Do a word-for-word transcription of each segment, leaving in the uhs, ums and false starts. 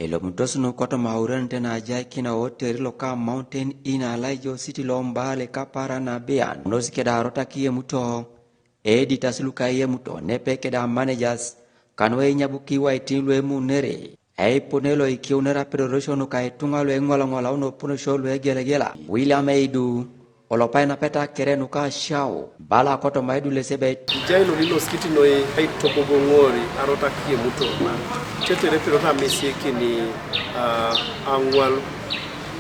Elomutos nu kotoma aurianin te na ajaikin oteri loka Mountain Inn alaijo City lo Mbale kapara na bian. Nosi keda arotaki emuto, editas luka emuto, nepe keda managers, kanu einyabuki waitin lu emunere. Eipone lo ikiunere apedorosio nuka itunga lu eng'olong'ola unoponosio lu egelegela. William Eidu, olopai napeta kere nuka shau, bala kotoma idulesebet. Ijai lo nilosikiti noi aitobogong'ori arotaki emuto. Tetere pirot amisiekini, ah, ang'wal,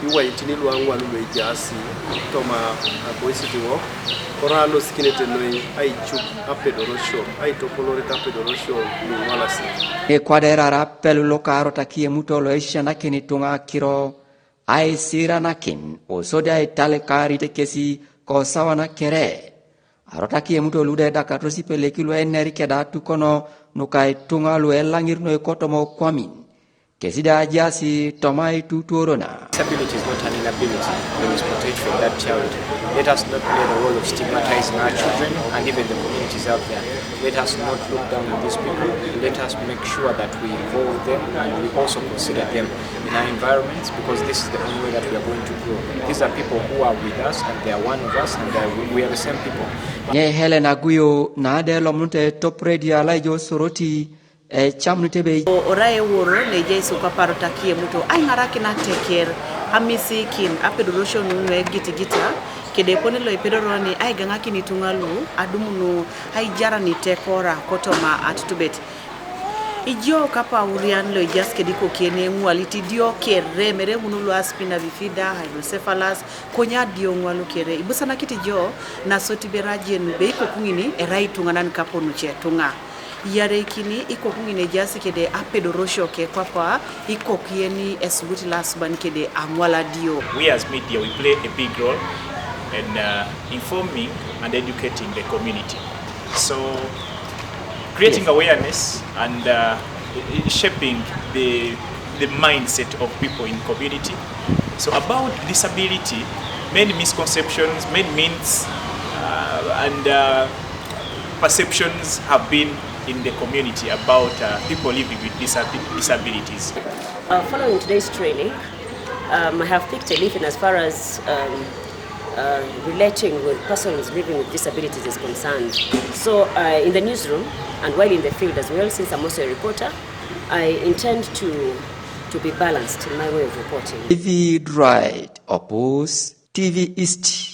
iwaitin lu ang'wal lu ejaasi toma aboisiti wok, kora alosikinete noi aichuk apedorosio, aitopoloret apedorosio lu ng'walasi. Ekwaderara apelu loka arotaki emuto lo eishanakini tunga kiro, aisiranakin, osodi aitalikarit kesi kosawa na kere. Arotaki emuto lu dedakatos ipeleki lu eneri keda atukono nuka itunga lu elang'ir noi kotoma okwamin. Kesi da ajaasi toma itutuorona. Disability is not an inability. There is potential in that child. Let us not play the role of stigmatizing our children and even the communities out there. Let us not look down on these people. Let us make sure that we involve them and we also consider them in our environments, because this is the only way that we are going to grow. These are people who are with us and they are one of us and they are, we are the same people. Nye Helen Aguyo na de lomnute Top Radio alaijo Soroti, e, chamnute be. O, ora eworo ne ejai suka parotaki emuto, aing'arakin ateker, amisikin, apedorosio nu nu egitigita, kede epone lo ipedoroni, aigang'akin itunga lu, adumunu, aijarani tekora, kotoma atutubet. Ijo kapaurian lo ijas kede ikokiene ng'walit idio kere, mere ng'unu lu aspina bifida, hydrocephalus, konya dio ng'walu kere. Ibusanakit ijo, nasoti berajen, be ikoku ng'ini, erai itunganan kaponu che tunga. Iyareikini ikoku ng'ine ejaasi kede apedorosio ke kwakwa, ikoku yeni esugut lo asuban kede ang'waladio. We as media, we play a big role in, uh, informing and educating the community. So, creating awareness and, uh, i- i- shaping the, the mindset of people in community. So about disability, many misconceptions, many myths, uh, and, uh, perceptions have been in the community about, uh, people living with disabi- disabilities. Uh, following today's training, um, I have picked a leaf in as far as, um, uh, relating with persons living with disabilities is concerned. So, uh, in the newsroom and while in the field as well, since I'm also a reporter, I intend to, to be balanced in my way of reporting. David Wright, Opus, T V East.